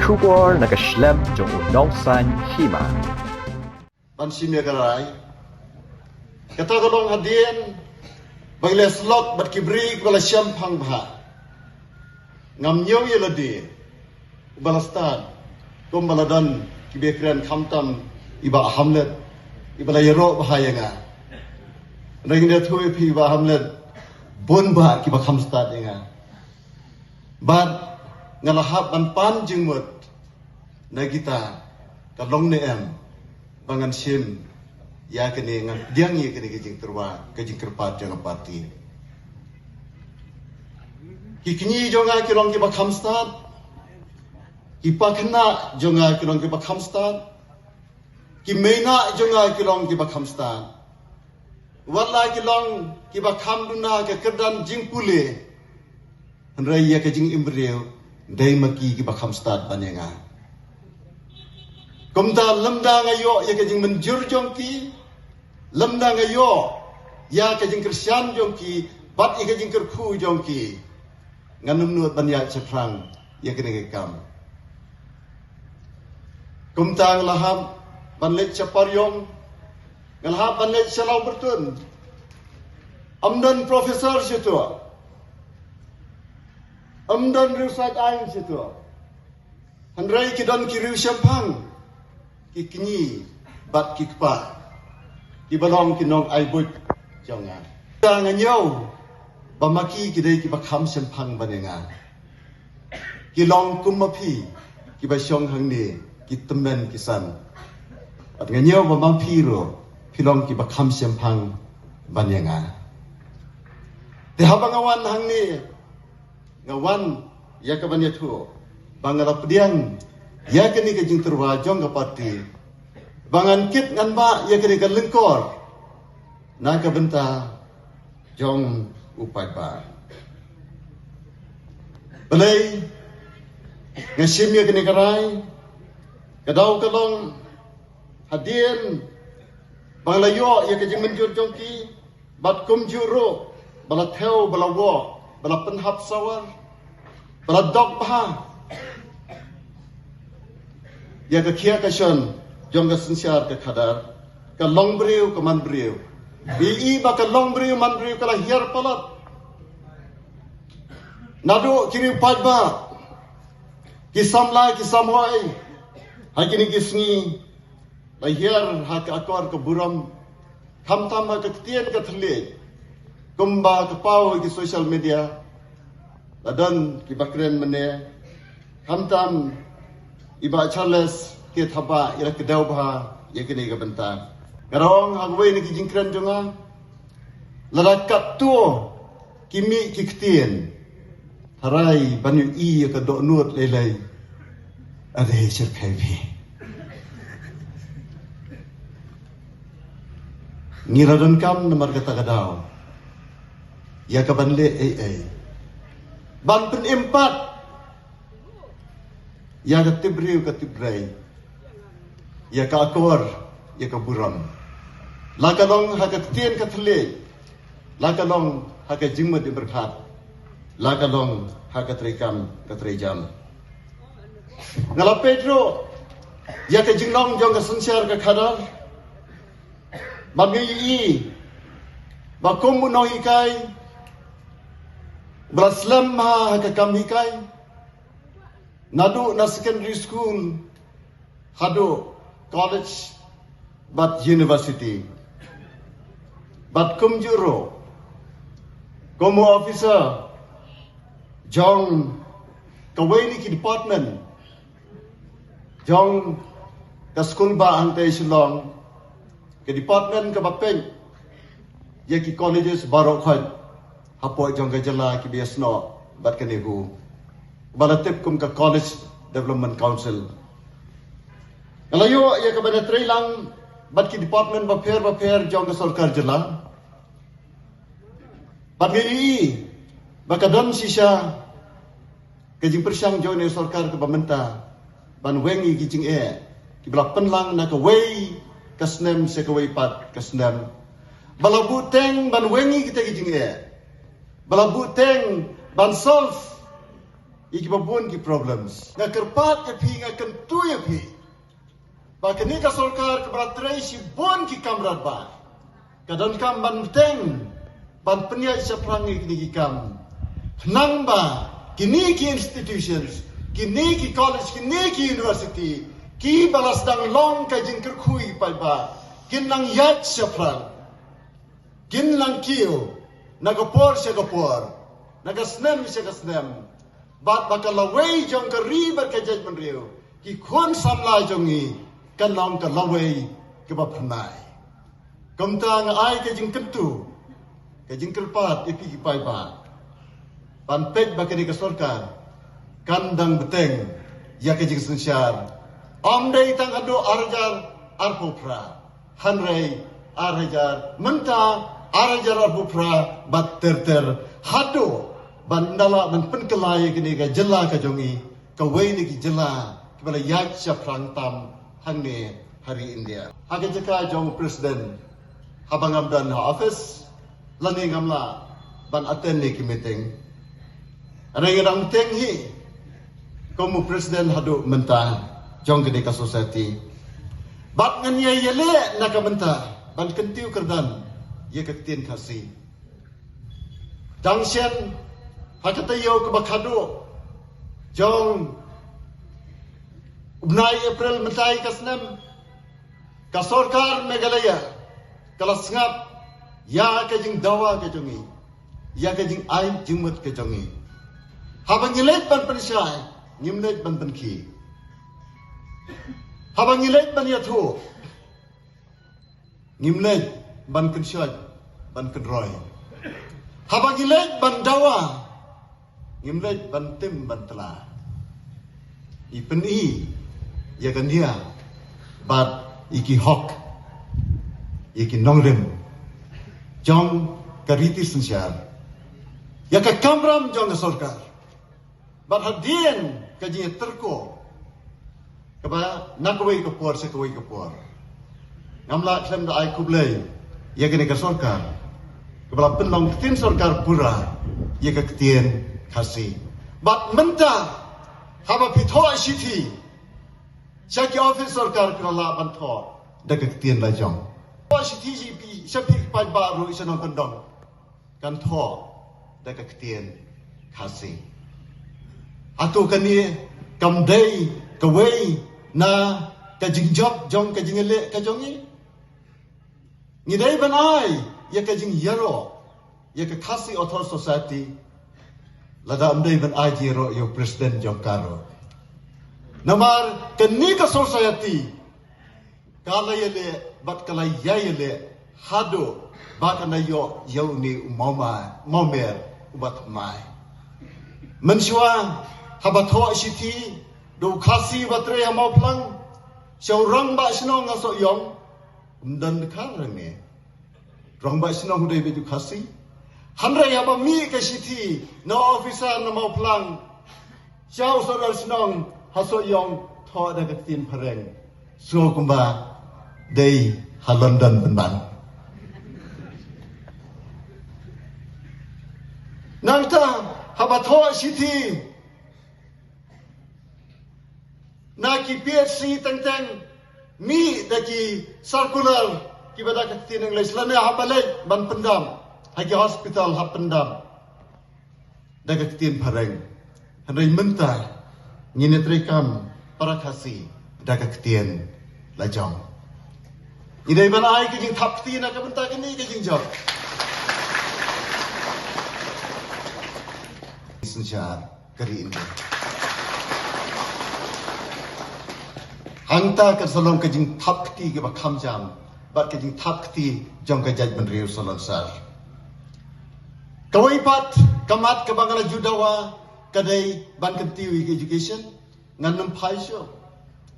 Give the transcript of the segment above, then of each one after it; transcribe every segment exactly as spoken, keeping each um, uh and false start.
Khubor na ka shlem jong u nongsaiñ hima. Ban shim ïa ka rai. Kata ka long hadien ba ngi la slok bad ki briew ba la shemphang bha. Ngam ñiew ïa lade ba la stad kum ba la don ki ba kren, khamtam i Bah Hamlet i ba la ïaroh bha ïa nga. Ngi da ïathuh ïa phi Bah Hamlet, bun bah ki ba kham stad ïa nga. Bad nga la hap ban pan jingmut na kita, ka long ne em ba ngan shim ïa kane, ngan pdiang ïa kane ka jingtyrwa, ka jingkyrpad jong ka party. Ki kñi jong nga ki long ki ba kham stad, ki pakhynnah jong nga ki long ki ba kham stad, ki meinah jong nga ki long ki ba kham stad. Wat la ki long ki ba kham duna ka kyrdan jingpule, hynrei ïa ka jingim briew dei ma ki ki ba kham stad ban ïa nga. Kumta lymda nga ïoh ïa ka jingmynjur jong ki, lymda nga ïoh ïa ka jingkyrshan jong ki bad ïa ka jingkyrkhu jong ki, ngan ym nud ban ïaid shaphrang ïa kane ka kam. Kumta nga la hap ban leit sha Pariong, nga la hap ban leit sha Lawbyrtun. Ym don professor shatu, ym don riewsaid aiñ shatu, hynrei ki don ki riewshemphang, ki kñi bad ki kpa, ki ba long ki nongai buit jong nga. Te nga ñiew ba ma ki ki dei ki ba kham shemphang ban ïa nga. Ki long kum ma phi ki ba shong hangne, ki tymmen ki san. Bad nga ñiew ba ma phi ruh phi long ki ba kham shemphang ban ïa nga. Te haba nga wan hangne, nga wan ïa ka ban ïathuh ba nga la pdiang ïa kane ka jingtyrwa jong ka party ba ngan kit ngan bah ïa kane ka lyngkor na ka bynta jong u paidbah. Balei nga shim ïa kane ka rai? Ka daw ka long hadien ba nga la ïoh ïa ka jingmynjur jong ki, bad kumjuh ruh ba la thew, ba la wok, ba la pynhap sawar, ba la dok bha ïa ka khia ka shon jong ka synshar ka khadar, ka long briew ka man briew. Ïohi ba ka long briew man briew ka la hiar palat. Naduh ki riew paidbah, ki samla ki samhoi, ha kine ki sngi la hiar ha ka akor ka burom, khamtam ha ka ktien ka thylliej, kumba ka paw ha ki social media, la don ki ba kren mynne, khamtam i Bah Charles K Thabah i la kdew bha ïa kine ka bynta. Nga ong ha kawei na ki jingkren jong nga, lada katto ki mih ki ktien, hynrei ban ïohi ïa ka dohnud lei lei, are syrkhei phi. Ngi la donkam namar kata ka daw ïa ka ban leh ei ei ban pynim pat ïa ka tip briew ka tip briew, ïa ka akor, ïa ka burom. La ka long ha ka ktien ka thylliej, la ka long ha ka jingmut jingpyrkhat, la ka long ha ka treikam ka treijam. Nga la peit ruh ïa ka jinglong jong ka synshar ka khadar, bad nga ïohi ba kum u nonghikai ba la slem ha ka kam hikai, naduh na secondary school haduh college bad university. Bad kumjuh ruh kum u officer jong kawei na ki department jong ka skul bah hangtei Shillong, ka department ka ba peit ïa ki colleges baroh khoit hapoh jong ka jylla ki ba ïasnoh bad kane ka, ba la tip kum ka College Development Council. Nga la ïoh ïa ka ban ïatreilang bad ki department bapher bapher jong ka sorkar jylla, bad nga ïohi ba ka don shisha ka jingpyrshang jong ka sorkar ka ba mynta ban weng ïa ki jingeh ki ba la pynlang na kawei ka snem sha kawei pat ka snem, ba la buhteng ban weng ïa kita ki jingeh, ba la buhteng ban solve ïa kiba bun ki problems. Nga kyrpad ïa phi, nga kyntu ïa phi ba kane ka sorkar kaba la trei shibun ki kam radbah ka donkam ban bteng ban pynïaid shaphrang ïa kine ki kam. Khnang ba kine ki institutions, kine ki college, kine ki university, kiba la sdang long ka jingkyrkhu paidbah, kin nang ïaid shaphrang, kin nang kiew na ka por sha ka por, na ka snem sha ka snem. Bad ba ka lawei jong ka ri bad ka jaitbynriew, ki khun samla jong ngi, kan long ka lawei kaba phyrnai. Kumta nga ai ka jingkyntu, ka jingkyrpad ïa phi ki paidbah ban peit ba kane ka sorkar kan dang bteng ïa ka jingsynshar. Ym dei tang haduh ar hajar arphew phra, hynrei ar hajar, mynta ar hajar arphew phra bad ter ter, haduh ban da lah ban pynkylla ïa kane ka jylla ka jong ngi, kawei na ki jylla kiba la ïaid shaphrang tam hangne ha ri India. Ha ka jaka jong u President, haba ngam don ha office lane ngam lah ban attend ïa ki meeting, hynrei nga dang bteng hi kum u President haduh mynta jong kane ka society. Bad ngan ïai ïaleh na ka bynta ban kyntiew kyrdan ïa ka ktien Khasi. Dang shen ha ka taïew kaba khadduh jong u bnai April mynta ïa ka snem, ka sorkar Meghalaya ka la sngap ïa ka jingdawa ka jong ngi, ïa ka jingai jingmut ka jong ngi. Haba ngi leit ban pynshai, ngim leit ban pynkhih. Haba ngi leit ban ïathuh, ngim leit ban kynshoit, ban kynroi. Haba ngi leit ban dawa, ngim leit ban tim ban tla. Ngi pyni ïa ka nia bad ïa ki hok, ïa ki nongrim jong ka riti synshar, ïa ka kamram jong ka sorkar. Bad hadien ka jingïatyrko kaba na kawei ka por sha kawei ka por, ngam lah khlem da ai khublei ïa kane ka sorkar kaba la pynlong ktien sorkar pura ïa ka ktien Khasi. Bad mynta haba phi thoh shithi sha ki office sorkar, phi la lah ban thoh da ka ktien lajong. Thoh shithi sha phi, sha phi paidbah ruh sha nongkyndong, kan thoh da ka ktien Khasi. Hato kane kam dei kawei na ka jingjop jong ka jingïaleh ka jong ngi? Ngi dei ban ai ïa ka jingïaroh ïa ka Khasi Authors' Society, lada ym dei ban ai jingïaroh ïa u president jong ka ruh. Namar kane ka society ka la ïaleh bad ka la ïai ïaleh haduh ba kan da ïoh ïa une u mawma-, mawmer uba thymmai. Mynshuwa haba thoh shithi da u Khasi uba trei ha Mawphlang sha u rangbah shnong ha Sohiong, ym don dkhar rangne. Rangbah shnong u dei beit u Khasi. Hynrei haba mih ka shithi na u officer na Mawphlang sha u sordar shnong ha Sohiong, thoh da ka ktien Phareng, sngew kumba dei ha London pynban. Nangta haba thoh shithi na ki P H C teng teng, mih da ki circular kiba da ka ktien English, lane haba leit ban pyndam ha ki hospital, hap pyndam da ka ktien Phareng. Hynrei mynta ngin ïatreikam para Khasi da ka ktien lajong. Ngi dei ban ai ka jingthap kti na ka bynta kane ka jingjop. Synshar ka ri India. Hangta kan sa long ka jingthap kti kaba kham jam bad ka jingthap kti jong ka jaitbynriew salonsar. Kawei pat ka mat kaba nga la ju dawa ka dei ban kyntiew ïa ka education. Ngan ym phai shuh.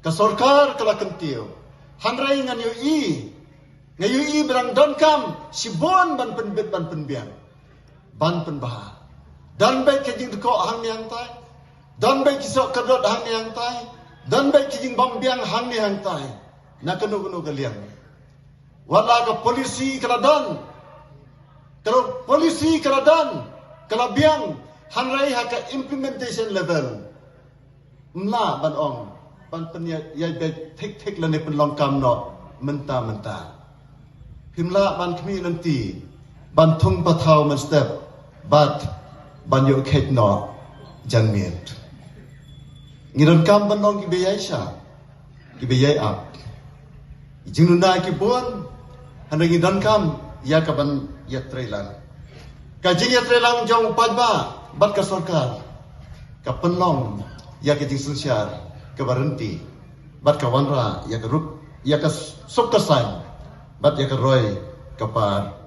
Ka sorkar ka la kyntiew. Hynrei ngan ïohi, nga ïohi ba dang donkam shibun ban pynbit ban pynbiang, ban pynbha. Don beit ka jingdkoh hangne hangtai, don beit ki soh kordot hangne hangtai, don beit ki jingbam biang hangne hangtai. Na kano kano ka liang, wat la ka polisi ka la don, ka la polisi ka la don, ka la biang, Hynrei ha ka implementation level, ym lah ban ong ban pynïaid beit thik thik lane pynlong kam noh mynta mynta. Phim lah ban khmih lynti ban thung pathaw mynstep bad ban ïoh kheit noh janmiet. Ngi donkam ban long kiba ïai shah, kiba ïai ap. Jingluna ki bun, hynrei ngi donkam ïa ka ban ïatreilang. Ka jingïatreilang jong u paidbah bad ka sorkar ka pynlong ïa ka jingsynshar kaba ryntih bad ka wanrah ïa ka rup, ïa ka suk ka saiñ bad ïa ka roi ka par